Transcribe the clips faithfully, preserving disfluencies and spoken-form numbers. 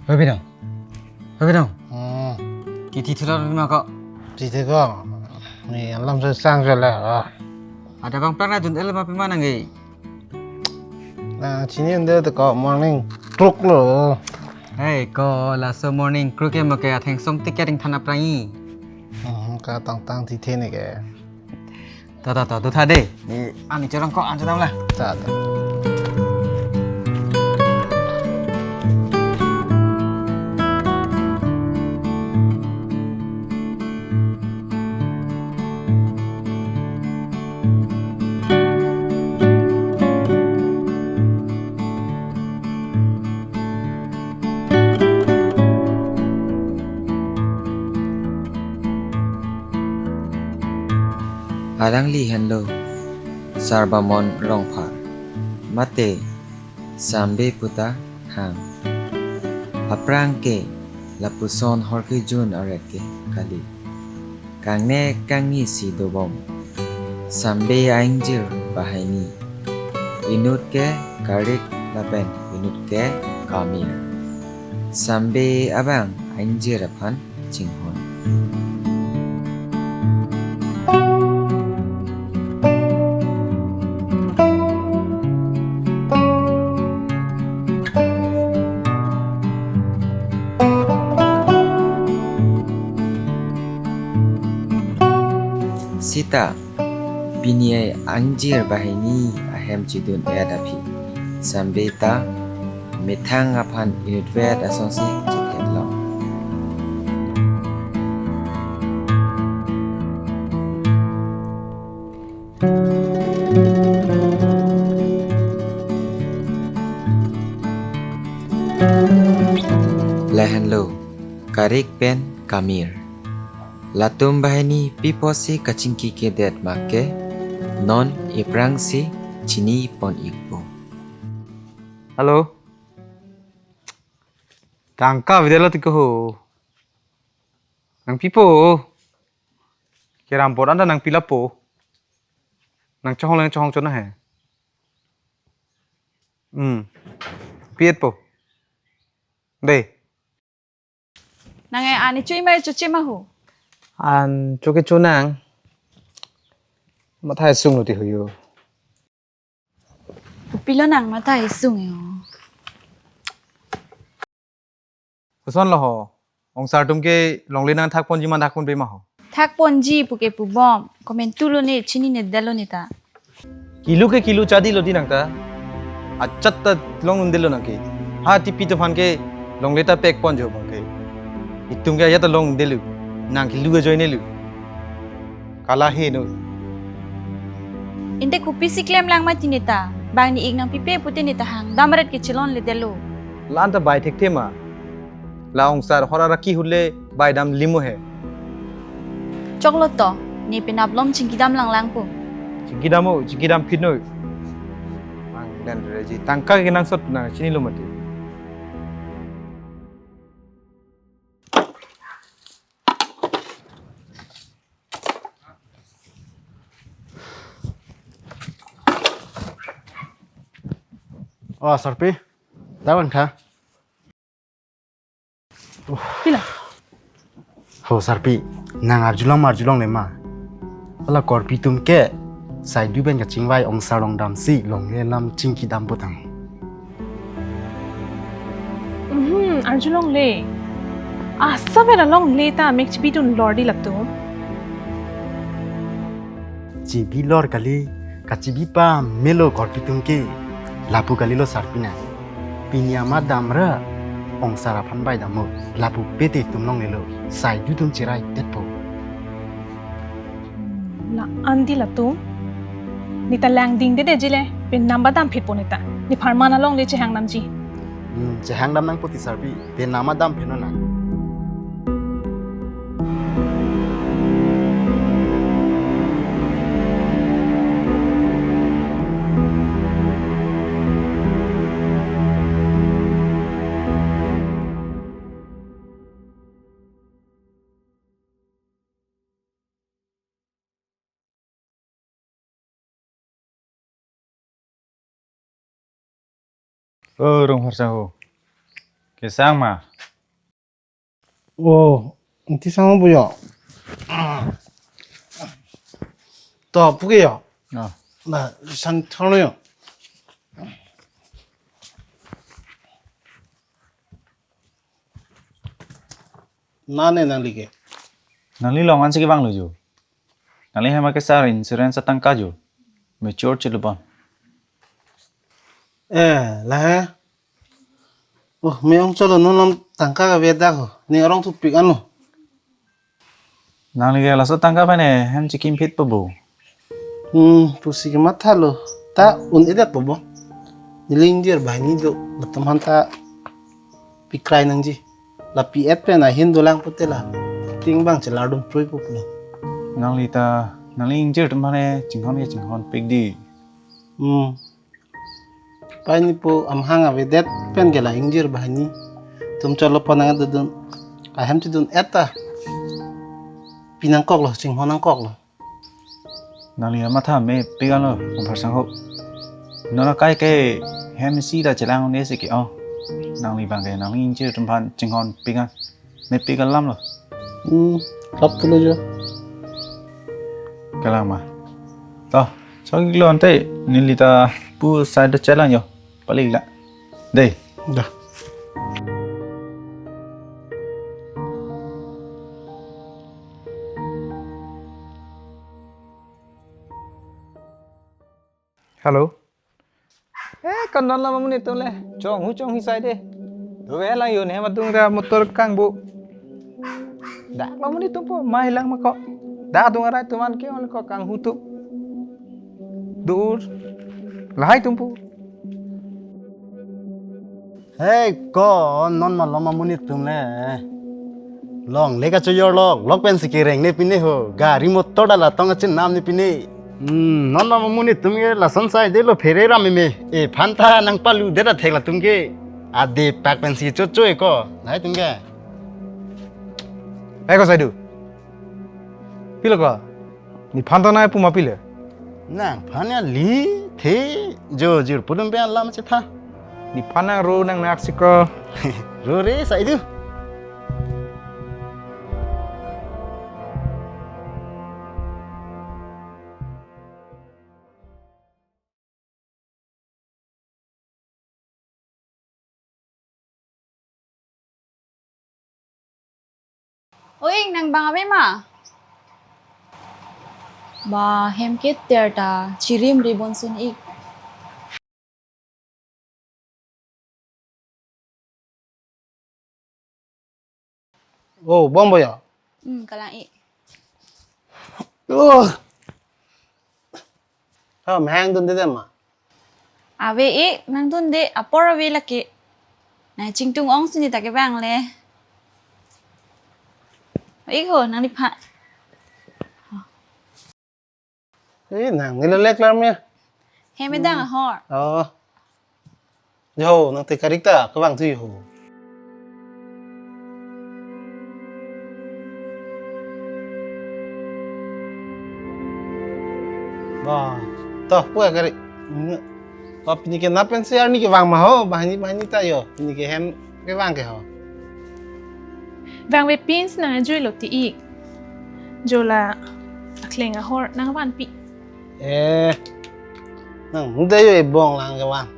Hopi dong. Hopi dong. Hmm. Kithi thulor ma ko. Titi ko. Ni alam se sang se la. Ada bang pernah dun el ma pima nangge. Na chini ande to ko morning truk lo. Hey ko laso morning truk ke mo ke atheng song tiket ing thana prangi. Hmm, ka tang tang titi ne ke. Ta ta ta, tu tha de. Ni ani chorong ko an chodam la. Ta ta. Alangli henlo Sarbamon Rongphar mate Sambe puta hang. Aphrang ke lapuson horkejun aret ke kali. Kangnek kangni si dobom. Sambe aingjir bahaini. Inut ke Karik lapen inut ke Kamir. Sambe abang aingjir aphan chinghon. Sita, pini aingjir bahaini ahem chidun-et aphi. Sambe ta methang aphan inutvet asonsi chithet long. Lahenlo Karik pen Kamir. Latum bahaini pi apotsi kachingki kedet ma ke non iphrangsi chinipon ikpo. Hello. Tangka avedetlo tiko ho. Nang pipo. Keram bor anda nang pilapo. Nang chohong lang chohong chona he. Hmm. Pi-etpo. Dei. Nang e ani chui mai chuchi ma ho. An chuke chunang. Mathai sung lo ti ho yo. Kopilo nang mathai sung yo. Koson lo ho. Ongsar atum ke longle nang thakponji ma thakponpe ma ho. Thakponji puke pubom. Komantu lo ne chininedet lo ne ta. Kilu ke kilu chadi lo di nang ta. Achat ta long undelo nang ke. Ha tipi to phan ke longle ta pekponjo bang ke. Itum ke ayat ta long undelo. Nang kilu ajoine lo. Kala he no. Ante kopisi klem lang mati ne ta. Bang ne ik nangpipe pute ne ta hang. Damret ke chelonledetlo. La-an ta bai thekthe ma. La ongsar hora raki hule bai dam limo he. Choklo to, ne penap lom chingki dam lang lang po. Chingki dam o, chingki dam phit noi. Mang den reji tangka ke nangsot na chinilo mati. Oh, Sarpi. Tabang kha. Pila? Ho Sarpi, nang arjulong ma arjulongle ma. Hala korpi atum ke saidu pen kachingvai ongsar along damsi longle alam chingki dam putang. Mhm, arjulongle. Asa pen alongle ta mek chibidun lor di latum. Chibi lor kali, kachibi pamelo korpi atum ke. Lapu kalilo Sarpi nang. Pini amat damra ongsar aphan bai dam o. Lapu pete atum longlelo. Saidu atum cherai detpo. La-an di latum. Ne ta langdingdedetji le. Pen namba dam phitpo ne ta. Ne pharman alongle chehang damji. Hmm, chehang dam nangpo ti Sarpi. Pen namba dam phit non nang. O Rongphar saho. Kesang ma? Oh, inti sang bu yo. To, puke yo. Ah. Na, sang thono yo. Nane nangli ke. Nangli long ansi kevanglo jo. Nangli hem akesar insurance atangka jo. Mature chilubon. Eh, lahai. Oh, me-ong cholo non lom tangka kavedak ho. Ne arong thupik anlo. Nangli ke laso tangka pen hem chikim phit po bo. Hmm, pusi kemathalo. Ta un-edetpo bo. Neli ingjir banghini do. Latum aphan ta pikrai nangji. La pi-et pen ahin dolang pute la. Ting bang chelar dum prui pulo. Nangli ta, nangli ingjir atum aphan chinghon ke chinghon pik di. Hmm. Pai ni po amahang avedet pen ke la ingjir banghini. Tum cholo pon nangdodun. Ahem chedun-et ta. Pi nangkoklo, chinghon nangkoklo. Nangli amatha mepik anlo, Kumbhar sangho. Non akai ke hem isi ta chelang un-e si ke-ong. Nangli bang ke nangli ingjir atum aphan chinghon pik an. Mepik alamlo. Hmm, lap tulo jo. Kalang ma. To, choklo ante neli ta pu side chelang yo. Palik la. Dei. Da. Hello. Eh, kan non la amonit atum le. Chonghu chonghu sai de. Dolang yo ne matung ra motor kangbu. Dak la amonit atum po mai lang ma ko. Dak adung arai atum an ke on ko kanghu tu. Dur. Lahai atum po. Hei, ko non malom amonit atum le. Longle kachoyor lok, lok pensi kereng ne pine ho. Gari motor dala tong achin nam ne pine. Hmm, non malom amonit atum ke lason sai de lo phere ram me. Ephan ta nangpalu det athek latum ke. Adepak pensi chocho e ko. Lahai atum ke. Eko sai du. Pilo ko. Nephan ta nangpu ma pilo. Nangphan ya li the jo jir pudum pen alam chetha. Nephan nang ro nang nak siko. Ro re sai du. O ik, nang bang ave ma? Ba hem keter ta chirim ri bonsun ik. Oh, bom boya. Hmm, kalang ik. Oh. Ha, mahang dun de ma. Ave ik, nang dun de, apor ave lake. Na chingtung ong sini ta kevang le. Ik ho, nangliphan. Eh, nang nilo lek lam ya. Hem edang ahor. Oh. Yo, nang te karik ta kevang thu ho. Ba, to, pu karik. Ba, pini ke na pensi arni kevang ma ho, banghini banghini ta yo. Pini ke hem kevang ke ho. Vangve pinsi nang ajuilo ti ik. Jo la akleng ahor nangvanpi. Eh, nang muda yo ebong lang kevang.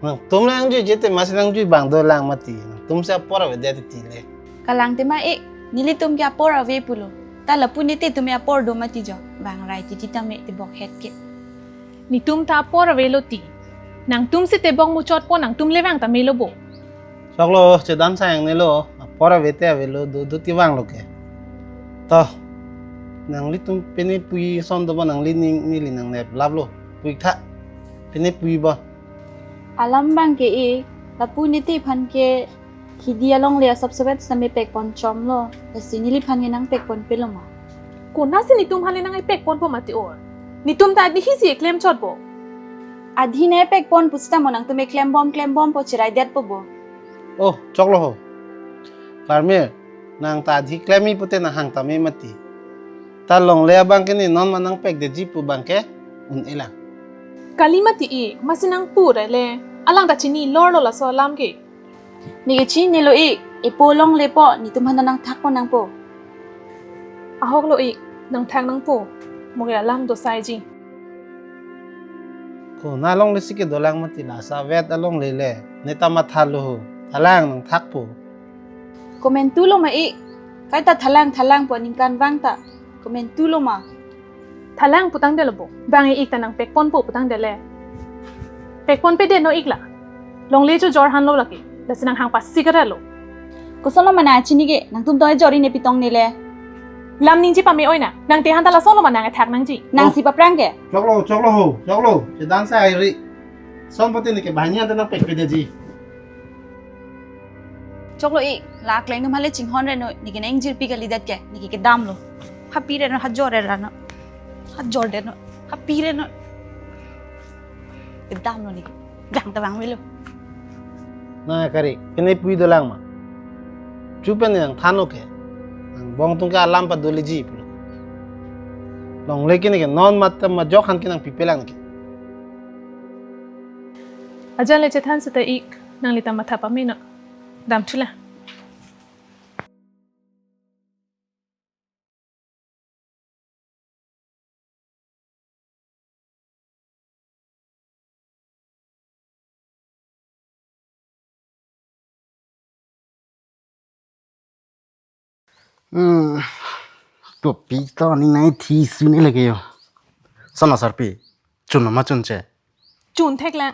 Nangtum nangjuije te masi nangjui abang dolang mati. Nangtum si apor avedet ti le. Kalang tema ik, nelitum ke apor ave pulo. Ta lapu nete tum apor do mati jo. Vangrai titi tame tebok het ke. Netum ta apor avelo ti. Nangtum si tebok muchotpo, nangtum le vang ta melo bo. Choklo, chedan sayang nelo. Apor ave te avelo, do do ti vanglo ke. To. Nanglitum pine pu-i ason dobo nangli ning neli nangnep laplo. Pu-ik tha. Pine pu-i bo. Alam abang ke ik, lapu nete aphan ke hidi alongle asap sebet same pekpon chomlo, lasi neliphan ke nangpekpon pelo ma? Konatsi netum aphan le nang-epekponpo mati or? Netum ta adhi hisi eklem chotpo. Adhi nangpekpon pusitame nangtum eklembom klembompo chiraidetpo bo. Oh, choklo ho. Karmir, nang ta adhi klem-i pute nang hang tame mati. Ta longle abang ke ne non ma nangpekdetji pu abang ke un-elang. Kali mati ik, masi nangpu rai le. Alang ta chini lorlo laso alam ke. Neke chinilo ik, Epo longle po, netum aphan nangthakpon nangpo. Ahok lo ik, nangthak nangpo. Mo ke alam dosaiji. Ko na longle si kedolang mati, la savet alongle le. Neta mathalo ho. Thalang nangthakpo. Komentu lo ma ik. Kaita thalang thalang po aningkanvang ta. Komentu lo ma. Thalang putangdet lo bo. Bang ik ta nangpekponpo putangdet le. Pekponpedet non ik la. Longle chojor henlo lake. Lasi nanghang pasi kara lo. Koson lo ma nangchini ke, nangtum doi jori ne pitong ne le. Lam ningje pame oi na. Nang te han ta lason lo ma nangthak nangji. Nangsi paprang ke. Choklo, choklo ho, choklo. Chedan sa iri. Son pote ne ke banyak ta nangpekpedetji. Choklo ik, la akleng atum hale chinghon ret non, neke nang ingjirpi kalidet ke, neke kedam lo. Hapi ret non, hajor ret non. Hajor ret non, hapi ret non. Kedam lo neke. Bang ta bang melo. Na kari, kene pui dolang ma. Chupen nangthanlo ke. Nangbong atum ke alam padoleji pulo. Longle kene ke non mat majok han ke nangpipelang ke. Ajan le chethan seta ik, nanglitum matha pame non. Damthu la. Hmm. Kopi to ning nai thi suni lagi yo. Sana sarpi. Chun ma chun che. Chun thek lang.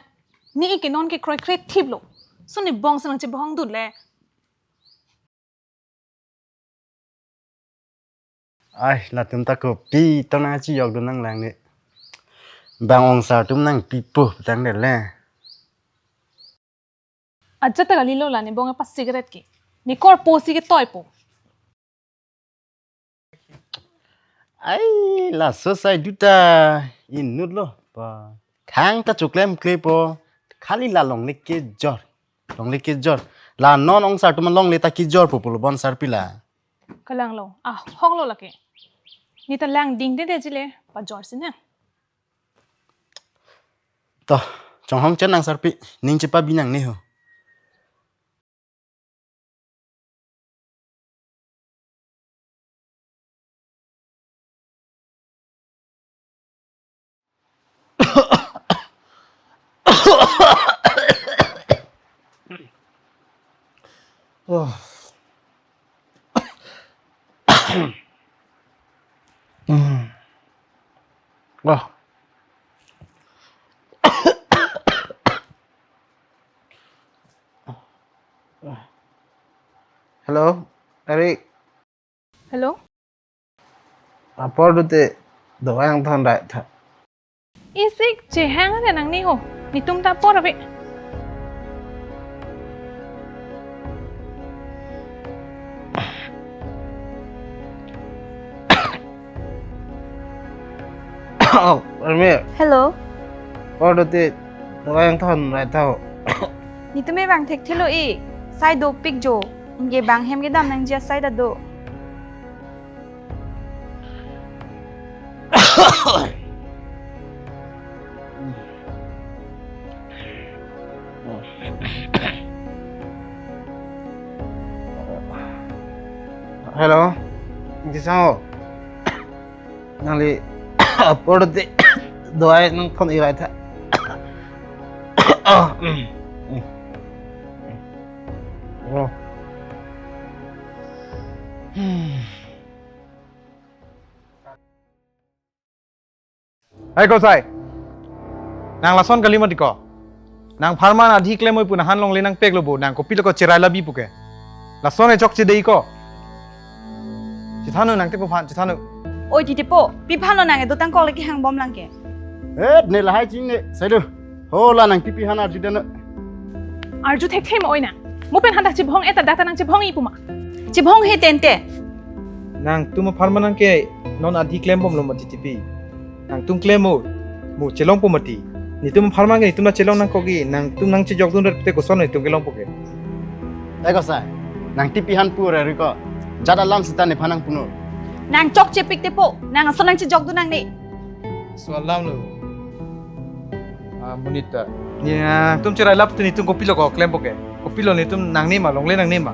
Ne ik ke non ke kroikre thip lo. Suni bong sanang chebong dut le. Ai, latum ta kopi to nangchijokdun nanglang ne. Bang ongsa atum nangpipo putangdet le. Ajat ta kalilo la ne bong apa cigarette ke. Ne korpo si ketoipo. Ai, laso sai duta inut lo pa. Thang ta choklemklepo. Khali la longle kejor. Longle kejor. La non ongsa atum longle ta kejorpo pulo bon sarpi la. Kalang lo. Ahok lo lake. Ne ta lang dingdedetji le. Pajor si na. To, chonghong chen nang sarpi. Ning chepabi nangne ho. Oh. Hmm. Wah. Hello, Eric. Hello? Apor dote dawai angthon rai tha. Isi chehang ave nangne ho. Netum ta apor ave. Oh, Armi. Hello. Apor dote dawai angthon rai tha ho. Netum me bang thekthelo e. Sai dopik jo. Inke bang hem kedam nangji asai ta do. Hello, Jisang ho. Nangli apor dote dawai nangthon irai tha. Oh. Hai kosai. Nang lason kali mati ko. Nang pharman adhi klem oi pu nanghan longle nangpeklo bo, nang kopilo ko cherai labi puke. Lason e chokche dei ko. Chethanu nang tepuphan, chethanu. Oi titipo, piphan lo nang edo tangkok lagi hangbom lang ke. Eh, ne lahai ching ne, saido. Ho la nangpipi han arju dano. Arju thekthe ma oi nang. Mo pen han dak chibhong eta dak ta nang chibhong-i puma. Chibhong he tente. Nangtum apharman nang ke non adhi klembomlo mati tipi. Nangtum klem mo. Mo chelongpo mati. Netum apharman ke netum nang chelong nangkok-i. Nangtum nangchejokdun ret te koson netum kelongpo ke. Eko sai. Nang tipi han pu ra ri ko. Jat alam sita nephan nangpunon. Nang chokchepik tepo. Nang ason nangchejokdun nangne. So alam lo. Ah, monit ta. Nangtum cherai lap te netum kopilo ko klempo ke. Kopilo netum nangne ma, longle nangne ma.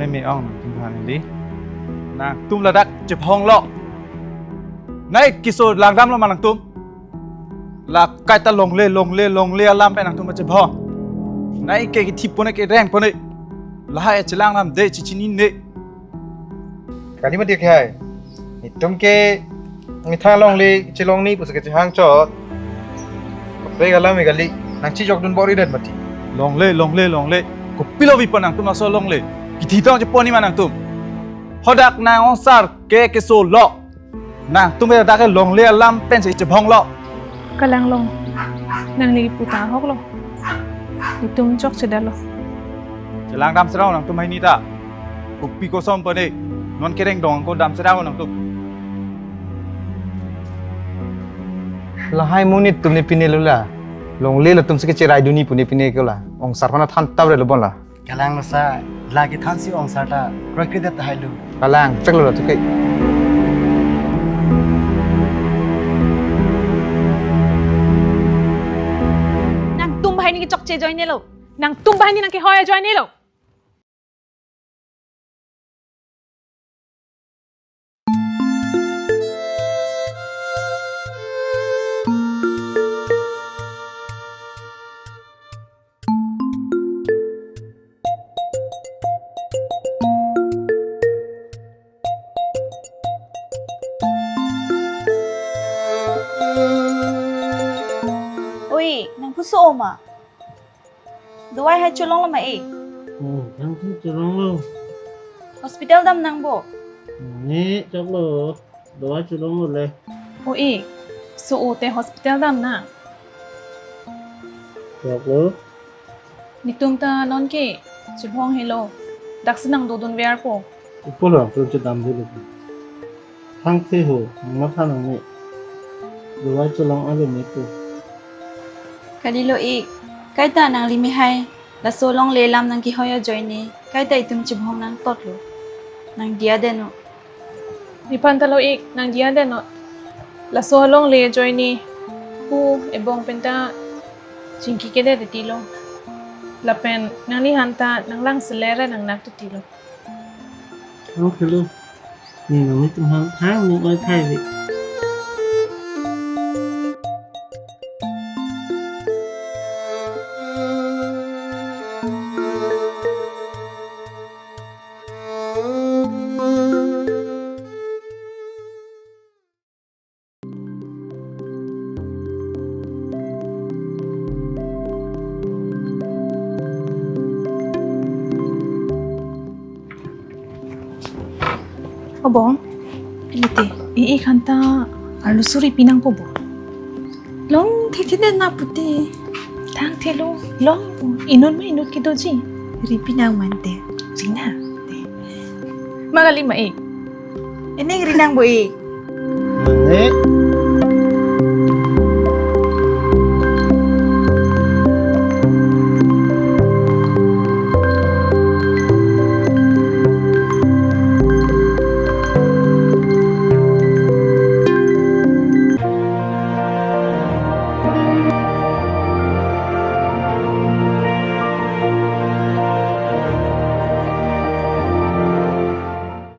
meme ong nangtum aphan neli. Nangtum ladak chebhong lo. Nai keso langdam lo ma nangtum. La kaita longle, longle, longle alam pen nangtum chebhong. Nai ke kithip pone kereng pone. Lahai chelang lam de chichinine. Kali mati ke hai. Itum ke methang longle chelongni pusi kechehang chot. Kaprek alam kali nangchijokdun bor-idet mati. Longle, longle, longle. Kopilo bipan nangtum laso longle. Kithi tong chepon-i ma nangtum. Hadak nang ongsar ke keso lo. Nangtum ke dak ke longle alam pensi chebhong lo. Kalang long. Nangli puta ahok lo. Itum chokchedetlo. Chelang damsi ra-o nangtum hini ta. Kopi koson pone. Non kereng dong ko damsi ra-o nangtum. Lahai monit atum ne pine lo la. Longle latum si kecheraidunji pu ne pine ko la. Ongsar aphan than tap re lo bon la. Kalang lo sa, lake thansi ongsar ta kroikredet tahai lo. Kalang, chek lo la tu ke. Nangtum banghini kechokche ajoine lo. Nangtum banghini nangkehoi ajoine lo. Oi, nangpuso oma. Dawai hai cholonglo ma e? Hmm, nangtum cholonglo. Hospital damnang bo? Ne, choklo. Dawai cholonglo le. O e, so o te hospital damnang. Choklo. Netum ta non ke chebhong helo. Daksi nangdodun verpo. Ipo lo, nangtum chedam dolo. Thangthe ho, nangmatha nangne. Dawai cholong ave nepo. Kalilo ik, kaita nangli me hai, laso longle alam nangkehoi ajoine, kaita itum chebhong nangtotlo. Nang diya deno. Nephan ta lo ik, nang diya deno. Laso longle ajoine, pu ebong penta chingki kedet titilo. Lapen nangliphan ta nanglang seler nangnak titilo. Oke lo. Ni nang ni tum hang hang ni oi thai ve. O bong, ilite, e-ik aphan ta arloso ripi nangpo bo. Long thekthedet na puti, thangthelo, long inut ma inut kedoji, ripi nang mante, ri nang te. Ma kali ma ik. Ining ri nang bo ik. Mane.